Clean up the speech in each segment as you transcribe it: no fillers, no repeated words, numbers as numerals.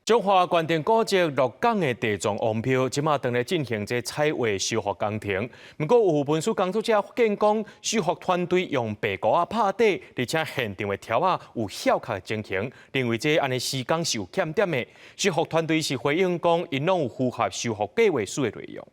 彰化關定古蹟鹿港的地藏王廟，這馬正咧進行這彩畫修復工程。毋過有文史工作者發現講，修復團隊用白膏仔拍底，而且現場的柱仔有翹殼的情形，認為這按呢施工是有欠點的。修復團隊是回應講，𪜶攏有符合修復計劃書的內容。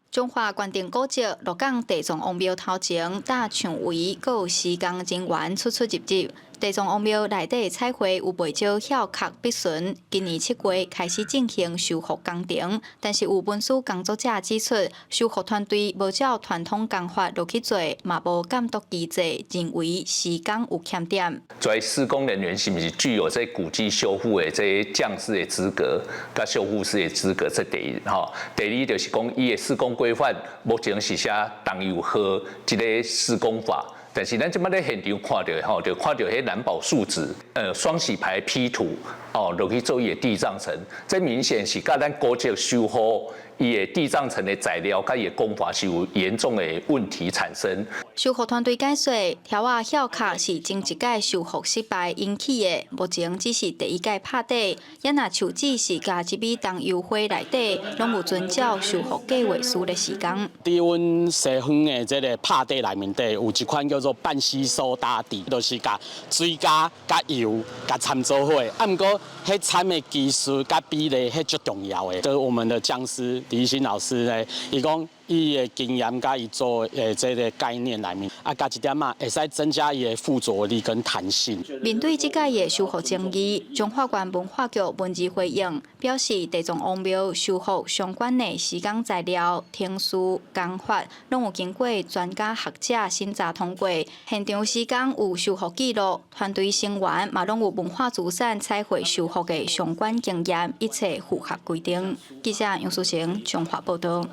彰化關定古蹟鹿港地藏王廟頭前搭牆圍，閣有施工人員出出入入。地藏王廟內底彩繪有袂少翹殼筆損，今年7月開始進行修復工程，但是有文史工作者指出，修復團隊無照傳統工法落去做，嘛無監督機制，認為施工有欠點。所以施工人員是毋是具有這古蹟修復的這匠師的資格，佮修復師的資格？這第一吼。第二就是講，伊的施工規範目前是寫桐油膏這个施工法。但是咱這擺咧現場看著吼，就看著彼藍寶樹脂，雙洗牌 P 圖哦，落去做伊的地仗層，這明顯是佮咱古蹟修復伊的地仗層的材料，佮伊的工法是有嚴重的問題產生。修復團隊解釋，柱仔翹殼是前一屆修復失敗引起的，目前只是第一屆拍底，也若樹脂是共一米桐油花內底，攏有遵照修復計劃書的施工。佇阮西方的這个拍底內面底有一款叫做半吸收打底，就是共水膠佮油共摻做伙。啊，毋過彼摻的技術佮比例，彼足重要的。就是我們的匠師李新老師呢，伊講伊的經驗佮伊做的這个概念內面，啊，加一點仔，會使增加伊的附着力跟彈性。面對這屆的修復爭議，彰化縣文化局文字回應表示，地藏王廟修復相關的施工材料、程序、工法，攏有經過專家學者審查通過。現場施工有修復記錄，團隊成員嘛攏有文化資產彩繪修復的相關經驗，一切符合規定。記者楊淑成彰化報道。